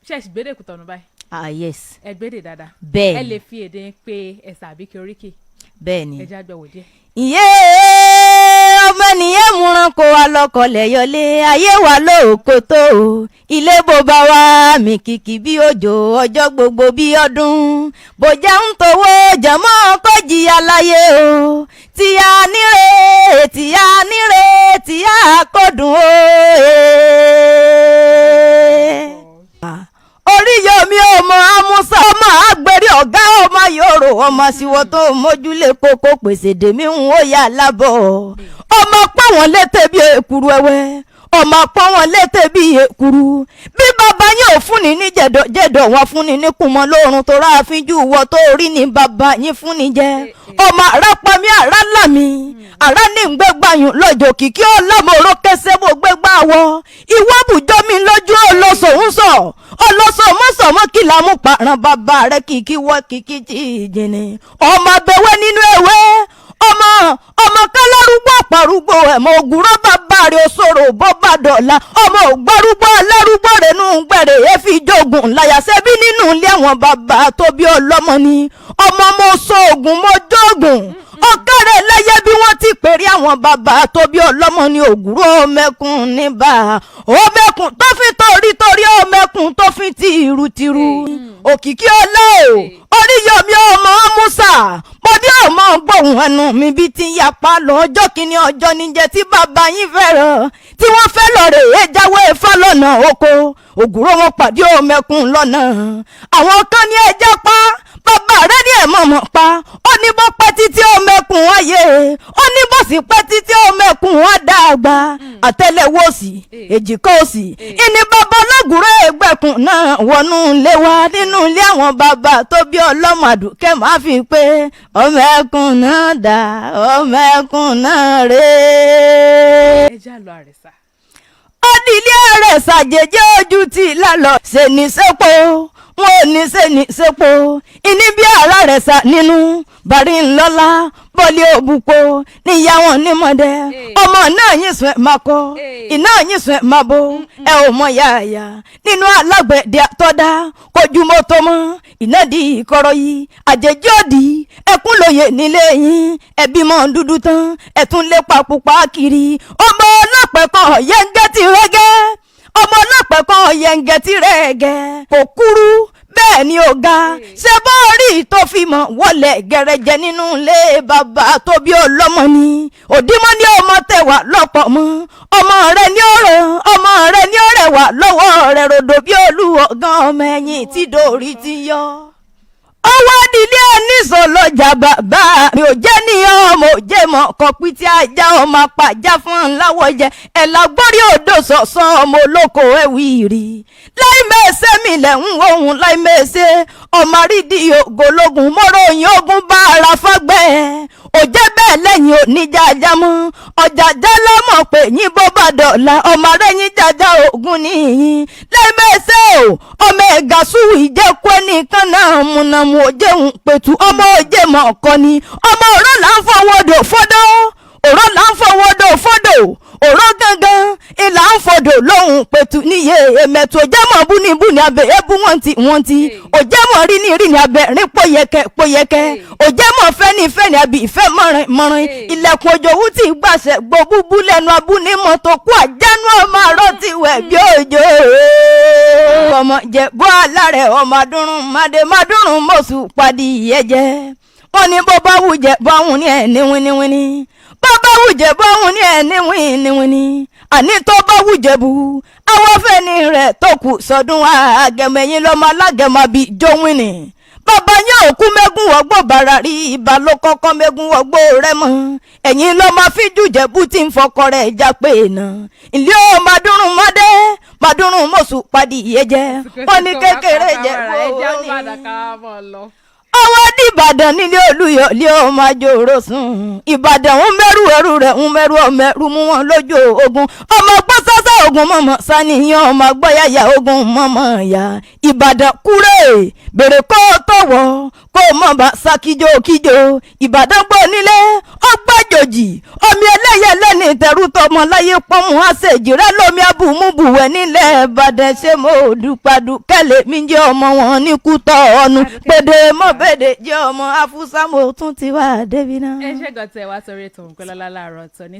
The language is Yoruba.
Ṣe sì gbédè Kútọ̀nù báyìí? Ah, yes. Ẹ gbédè dáadáa. Bẹ́ẹ̀ Ẹ ni. lè fi èdè yín pé ẹ̀sà àbí kí oríkì. Bẹ́ẹ̀ ni. Ẹ já gbọ́ wò díẹ̀. Ìyé ọmọ nìyẹn múran kó wa lọkọlẹ̀ yọlé ayé wa lóòkó tó o ilé bó bá wá mi kìkì bí òjò ọjọ́ gbogbo bí ọdún bó jẹ́ ń towó jẹ̀mọ́ kó jìyà láyé o tí a níre tí a níre tí a kò dùn o. Oríyomi ọmọ Amúsá ọmọ àgbèrè ọ̀gá ọmọ yòrò ọmọ síwọ́ tó mójúlé kókó pèsè dèmí ń ó yà lábọ̀ ọmọ pọ́n létè bí èkuru ẹwẹ́ ọmọ pọ́n létè bí èkuru bí bàbá yín ò fúnni ní jẹ̀dọ̀jẹ̀dọ̀ wọn fúnni ní kùmọ̀ lóorun tó rà àfínjú wọ tó rí ní bàbá yín fúnni jẹ ọmọ àràpamí àràlámì àrà ní gbẹgbàyùn lọ́jọ́ kìkì ọlọ́mọ̀ọ́rọ́ kẹsẹ́ mo gbẹgbà wọ ìwọ́ bùjọ́ mi lójú ọlọ́sọ̀ ń sọ ọlọ́sọ̀ mọ́sọ̀mọ́ kí la mú pààrọ̀ bàbá rẹ̀ kìkì wọ́ kìkì tí ìjìnì ọmọ abẹ́wẹ́ nínú ewé ọmọ ọmọ kálárúgbó àpàrúgbó ẹ̀mọ ògùrọ̀ bàbá rẹ̀ òṣòro bọ́bà dọ̀la ọmọ ògbárúgbó alárúgbó rẹ̀ nù gbẹ̀rẹ̀ èéfì jogun láyàṣẹ́ bí nínú ilé àwọn bàbá tó bí ọlọ́mọ ni ọmọ mo so ògùn mo jógùn ọ̀kẹ́rẹ́ lẹ́yẹ bí wọ́n ti pèrè àwọn bàbá tó bí ọlọ́mọ ní ògùrọ̀ ọmẹkùn níbà ọmẹkùn tó fi torí torí ọmẹkùn tó fi tìrùtìrù òkìkí ọlá o Oríyọmí ọmọ Musa bọ́dí ọmọ gbóhùn ẹnu mi bí ti yapa lọ ọjọ́ kìíní ọjọ́ níjẹ́ tí bàbá yín fẹ́ràn tí wọ́n fẹ́ lọ rè é jáwé ifá lọ́nà oko ògùrọ̀ wọn pàdé ọmẹkùn lọ́nà àwọn kan ní ẹja pa bàbá rẹ ní ẹ̀ mọ̀mọ́ pa ó ní bó pẹ́ títí ọmẹkùn ayé ó ní bó sì pẹ́ títí ọmẹkùn á dàgbà àtẹ́lẹwọ́ òsì èjìká òsì ìní bàbá ọlọ́gùrọ̀ ẹgbẹ̀kùn náà wọnú ilé wa nínú ilé àwọn bàbá tó bí ọlọ́mọ àdùkẹ́ máa fi pé ọmẹkùn náà dà ọmẹkùn náà rèé. Ẹ já lọ àrẹ̀sà. Ó di ilé rẹ̀ ṣàjèjì ojú tí lálọ́ ṣe ní sẹ́pọ̀ wọn ò ní ṣe ní sẹ́pọ̀ ìní bí ara rẹ̀ sà nínú bàrí ńlọ́lá bọ́lí òbúkọ níyàwó nímọ̀dẹ́ ọmọ náà yín sùn ẹ̀ máa kọ́ iná yín sùn ẹ̀ máa bo ẹ ò mọ yáàyà nínú alágbẹ̀dẹ àtọ́dá kojú mọ́tò mọ́ iná di ìkọ̀rọ̀ yìí àjèjì òdì ẹkún lóye nílé yín ẹbí mọ́ dúdú tán ẹ̀tún lépa pupa kiri ọmọ ọlọ́pẹ̀ kan yẹ́ngẹ́ ti rẹ́gẹ́ ọmọ ọlọ́pẹ̀ kan yẹ́ngẹ́ ti rẹ́gẹ́ kò kúrú bẹ́ẹ̀ ni ó ga ṣé bọ́ọ̀rì tó fi mọ̀ wọlé gẹ̀rẹ́jẹ nínú ilé bàbá tó bí ọlọ́mọ ni òdìmọ́ ní ọmọ tẹ̀wà lọ́pọ̀ mọ́ ọmọ rẹ ní ọ̀rọ̀ ọmọ rẹ ní ọ̀rẹ́ wà lọ́wọ́ rẹ̀ ròdò bí olúwọ̀gán ọmọ ẹ̀yìn tí dòrí ti yọ. Ọwọ́ nílé ẹnìṣọ́ lọ́jà bàbá mi ò jẹ́ ní ọmọ òjé mọ̀ kọ̀pí tí ajá ọmọ apàjá fún ńláwọ̀ jẹ ẹ̀là gbórí odò sọ̀sán ọmọ olóko ẹ̀wì rí láì mẹ́sẹ̀ mi lẹ̀ ń ohun láì mẹ́sẹ̀ ọmọ àrídìí ògológun mọ́rọ̀ òyìn ogun bá ara fágbẹ́ ò jẹ́ bẹ́ẹ̀ lẹ́yìn oníjàjà mọ́ ọ̀jàjà lọ́mọ̀ pé yín bó bá dọ̀la ọmọ rẹ̀ yín jàjà ogun nìyí láì mẹ́sẹ̀ o ọmọ ẹ̀gà sùwì ìjẹ́kú ẹnìkan náà múnamú òjẹun pẹ̀tù ọmọ òjè mọ̀ ọ̀kọ́ ni ọmọ òró là ń fọwọ́dọ̀ fọ́dọ̀ òró là ń fọwọ́dọ̀ fọ́dọ̀ òró gangan ìlà ń fọdọ̀ lóhùn pẹ̀tù níye èmẹ̀tù òjẹ́mọ̀ búnibúni abẹ ebú wọ́n ti wọ́n ti òjẹ́mọ̀ ríní ríní abẹ rín pòyẹkẹ pòyẹkẹ òjẹ́mọ̀ fẹ́ni fẹ́ni àbí ìfẹ́ mọ̀rin mọ̀rin ilẹ̀kùn òjòwú ti gbàṣẹ gbòbúbú lẹ́nu abúnímọ̀ tó kú àjánú ọmọ àrọ́ ti wẹ̀ bí òjò ọmọ jẹ̀bú alárẹ̀ ọmọ adúrún mádé mádúrún mọ̀sù padì ìyẹ́jẹ́ wọ́n ní bó bá wù jẹ́ báwọn ní ẹ̀ ní wíníwíní bó bá wù jẹ́ báwọn ní ẹ̀ ní wíníwíní àní tó bá wù jẹ̀bú àwọn fẹ́ni rẹ̀ tó kù sọdún àgẹ̀mẹ̀yìn lọ́mọ alágẹ̀mọ àbí jówìnì bàbá yẹn òkú mẹ́gùn ọgbọ́n bàrà rí ibà ló kọ́kọ́ mẹ́gùn ọgbọ́n rẹ̀ mọ́ ẹ̀yìn lọ́mọ fíjú jẹ̀bú tí ń fọkọ rẹ̀ já pé nà ilé o màdúrún mọ́dé màdúrún mọ̀sù padì ìyẹn jẹ́ wọ́n ní kékeré jẹ́ Ẹ já wọ́n ní padà ká mọ̀ lọ. Ọwọ́ dìbàdàn nílé Olúyọ̀lé ọmọ àjòrò sùn. Ìbàdàn ń mẹ́rù ẹrù rẹ̀, ń mẹ́rù ọmọ ẹrù mú wọn lójú ogun. Ọmọ gbọ́ sásá ogun mọ̀mọ́ saniyan, ọmọ gbọ́yàyà ogun mọ̀mọ́ ya. Ìbàdàn kúrè bèrè kó o tọ̀wọ̀ kó o mọ̀ bá sá kíjó kíjó. Ìbàdàn gbọ́ nílé ọgbàjòjì omi ẹlẹ́yẹ lẹ́ni ìtẹ̀rù tọmọ láyé pọ́nmù àṣejì rẹ lómi abùmúbùwẹ̀ nílẹ̀ Ìbàdàn. Ṣé mo dùpadù kẹ́lẹ̀ mi jẹ́ ọmọ wọn ní kútọ́ ọ̀nù pédè mọ́ pédè jẹ́ ọmọ afúnṣá, mo tún ti wá débi náà. Ẹ ṣe gan tẹ wá sórí ètò Òǹpẹ́lọ́lá láàárọ̀ tòní.